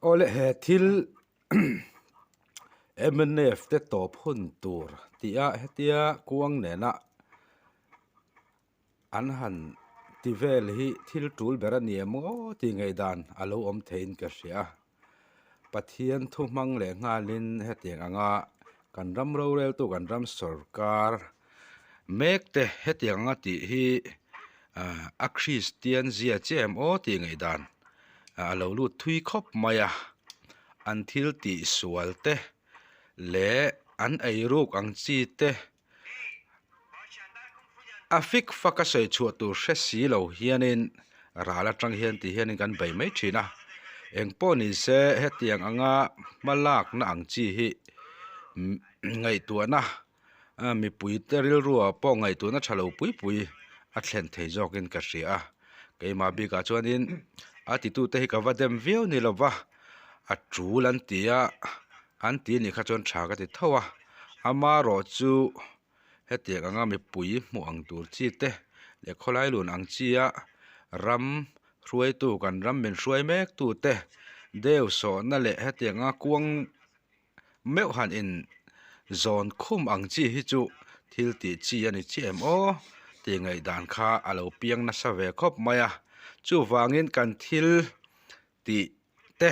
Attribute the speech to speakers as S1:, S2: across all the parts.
S1: Awle he thil mnf te tawp hun tur tih a hetia kuang nena an han ti vel hi thil tul ber a ni em aw tih ngaihdan a lo awm theiin ka hria a. Pathian thu hmang leh nghalin hetiang anga kan ram roreltu kan ram sawrkar mek te hetiang anga tih hi ah a Kristian zia chiah em aw tih ngaihdan a lo lut thui khawp mai a an thil tih sual te leh an eiruk ang chi te a fik fak a sawi chhuah tur hre si lo hianin ral atang hian ti hianin kan bei mai thin a engpawh ni se hetiang anga hma lakna ang chi hi ngaihtuahna mipui te rilruah pawh ngaihtuahna tha lo pui pui a thlen thei zawkin ka hria a keimah bikah chuanin a titute hi ka va dem viau ni lova a tul an ti a an ti anih kha chuan tha ka ti tho a amaherawh chu hetiang anga mipui hmuh ang tur chi te leh khawlai lun ang chi a ram hruaitu kan ram min hruai mek tu te deu sawhna leh hetiang anga kuang meuh han in zawn khum ang chi hi chu thil tih chi a ni chiah em aw tih ngaihdan kha a lo piang nasa ve khawp mai a chuvangin kan thil tih te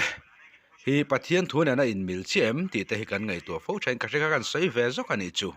S1: hi Pathian thu nena inmil chiah em tih te hi kan ngaihtuah fo thin ka hre kha kan sawi ve zawk a nih chu.